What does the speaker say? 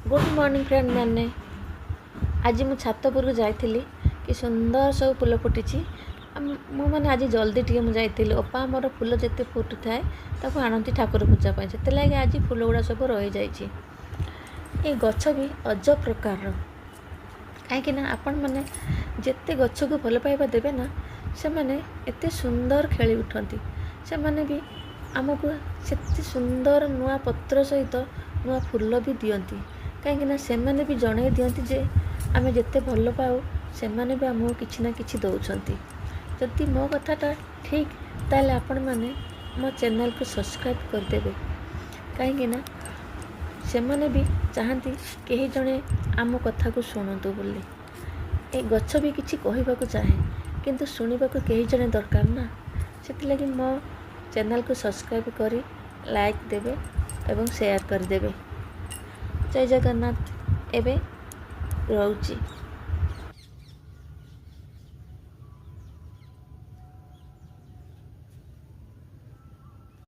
Good morning friend ମାନେ, ଆଜି ମୁଁ ଛାତ ଉପରକୁ ଯାଇଥିଲି। କି ସୁନ୍ଦର ସବୁ ଫୁଲ ଫୁଟିଛି। ମୁଁ ମାନେ ଆଜି ଜଲ୍ଦି ଟିକେ ମୁଁ ଯାଇଥିଲି। ଅପା ଆମର ଫୁଲ ଯେତେ ଫୁଟୁଥାଏ, ତାକୁ ଆଣନ୍ତି ଠାକୁର ପୂଜା ପାଇଁ। ସେଥିଲାଗି ଆଜି ଫୁଲ ଗୁଡ଼ା ସବୁ ରହିଯାଇଛି। ଏ ଗଛ ବି ଅଜବ ପ୍ରକାରର, କାହିଁକିନା ଆପଣମାନେ ଯେତେ ଗଛକୁ ଭଲ ପାଇବା ଦେବେ ନା, ସେମାନେ ଏତେ ସୁନ୍ଦର ଖେଳି ଉଠନ୍ତି। ସେମାନେ ବି ଆମକୁ ସେତେ ସୁନ୍ଦର ନୂଆ ପତ୍ର ସହିତ ନୂଆ ଫୁଲ ବି ଦିଅନ୍ତି, କାହିଁକିନା ସେମାନେ ବି ଜଣାଇ ଦିଅନ୍ତି ଯେ ଆମେ ଯେତେ ଭଲ ପାଉ, ସେମାନେ ବି ଆମକୁ କିଛି ନା କିଛି ଦେଉଛନ୍ତି। ଯଦି ମୋ କଥାଟା ଠିକ୍, ତାହେଲେ ଆପଣମାନେ ମୋ ଚ୍ୟାନେଲ୍କୁ ସବସ୍କ୍ରାଇବ୍ କରିଦେବେ, କାହିଁକିନା ସେମାନେ ବି ଚାହାନ୍ତି କେହି ଜଣେ ଆମ କଥାକୁ ଶୁଣନ୍ତୁ ବୋଲି। ଏ ଗଛ ବି କିଛି କହିବାକୁ ଚାହେଁ, କିନ୍ତୁ ଶୁଣିବାକୁ କେହି ଜଣେ ଦରକାର ନା। ସେଥିଲାଗି ମୋ ଚ୍ୟାନେଲ୍କୁ ସବସ୍କ୍ରାଇବ୍ କରି ଲାଇକ୍ ଦେବେ ଏବଂ ସେୟାର କରିଦେବେ। ଜୟ ଜଗନ୍ନାଥ। ଏବେ ରହୁଛି।